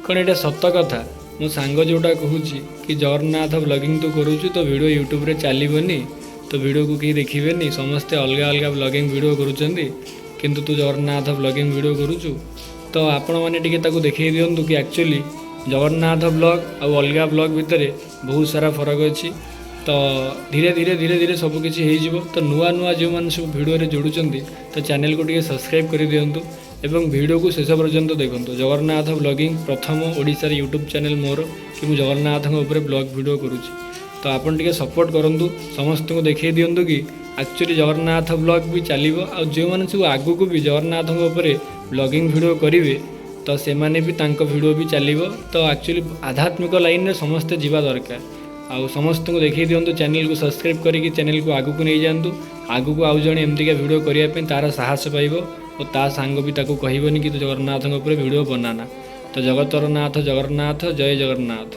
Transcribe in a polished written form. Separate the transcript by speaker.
Speaker 1: କ'ଣ ଏଇଟା ସତ କଥା, ମୋ ସାଙ୍ଗ ଯେଉଁଟା କହୁଛି କି ଜଗନ୍ନାଥ ବ୍ଲଗିଂ ତୁ କରୁଛୁ, ତୋ ଭିଡ଼ିଓ ୟୁଟ୍ୟୁବରେ ଚାଲିବନି, ତୋ ଭିଡ଼ିଓକୁ କେହି ଦେଖିବେନି, ସମସ୍ତେ ଅଲଗା ଅଲଗା ବ୍ଲଗିଂ ଭିଡ଼ିଓ କରୁଛନ୍ତି, କିନ୍ତୁ ତୁ ଜଗନ୍ନାଥ ବ୍ଲଗିଂ ଭିଡ଼ିଓ କରୁଛୁ? ତ ଆପଣମାନେ ଟିକେ ତାକୁ ଦେଖେଇ ଦିଅନ୍ତୁ କି ଆକ୍ଚୁଆଲି ଜଗନ୍ନାଥ ବ୍ଲଗ୍ ଆଉ ଅଲଗା ବ୍ଲଗ୍ ଭିତରେ ବହୁତ ସାରା ଫରକ ଅଛି। ତ ଧୀରେ ଧୀରେ ଧୀରେ ଧୀରେ ସବୁକିଛି ହେଇଯିବ। ତ ନୂଆ ନୂଆ ଯେଉଁମାନେ ସବୁ ଭିଡ଼ିଓରେ ଯୋଡ଼ୁଛନ୍ତି, ତ ଚ୍ୟାନେଲକୁ ଟିକେ ସବସ୍କ୍ରାଇବ୍ କରିଦିଅନ୍ତୁ ଏବଂ ଭିଡ଼ିଓକୁ ଶେଷ ପର୍ଯ୍ୟନ୍ତ ଦେଖନ୍ତୁ। ଜଗନ୍ନାଥ ବ୍ଲଗିଂ ପ୍ରଥମ ଓଡ଼ିଶାରେ ୟୁଟ୍ୟୁବ୍ ଚ୍ୟାନେଲ୍ ମୋର କି ମୁଁ ଜଗନ୍ନାଥଙ୍କ ଉପରେ ବ୍ଲଗ୍ ଭିଡ଼ିଓ କରୁଛି। ତ ଆପଣ ଟିକେ ସପୋର୍ଟ କରନ୍ତୁ, ସମସ୍ତଙ୍କୁ ଦେଖେଇ ଦିଅନ୍ତୁ କି ଆକ୍ଚୁଆଲି ଜଗନ୍ନାଥ ବ୍ଲଗ୍ ବି ଚାଲିବ, ଆଉ ଯେଉଁମାନେ ସବୁ ଆଗକୁ ବି ଜଗନ୍ନାଥଙ୍କ ଉପରେ ବ୍ଲଗିଂ ଭିଡ଼ିଓ କରିବେ, ତ ସେମାନେ ବି ତାଙ୍କ ଭିଡ଼ିଓ ବି ଚାଲିବ। ତ ଆକ୍ଚୁଆଲି ଆଧ୍ୟାତ୍ମିକ ଲାଇନ୍ରେ ସମସ୍ତେ ଯିବା ଦରକାର। ଆଉ ସମସ୍ତଙ୍କୁ ଦେଖେଇ ଦିଅନ୍ତୁ, ଚ୍ୟାନେଲକୁ ସବସ୍କ୍ରାଇବ୍ କରିକି ଚ୍ୟାନେଲକୁ ଆଗକୁ ନେଇଯାଆନ୍ତୁ। ଆଗକୁ ଆଉ ଜଣେ ଏମିତିକା ଭିଡ଼ିଓ କରିବା ପାଇଁ ତା'ର ସାହସ ପାଇବ ଓ ତା ସାଙ୍ଗ ବି ତାକୁ କହିବନି କି ତୁ ଜଗନ୍ନାଥଙ୍କ ଉପରେ ଭିଡ଼ିଓ ବନାନା। ତ ଜଗତର ନାଥ ଜଗନ୍ନାଥ, ଜୟ ଜଗନ୍ନାଥ।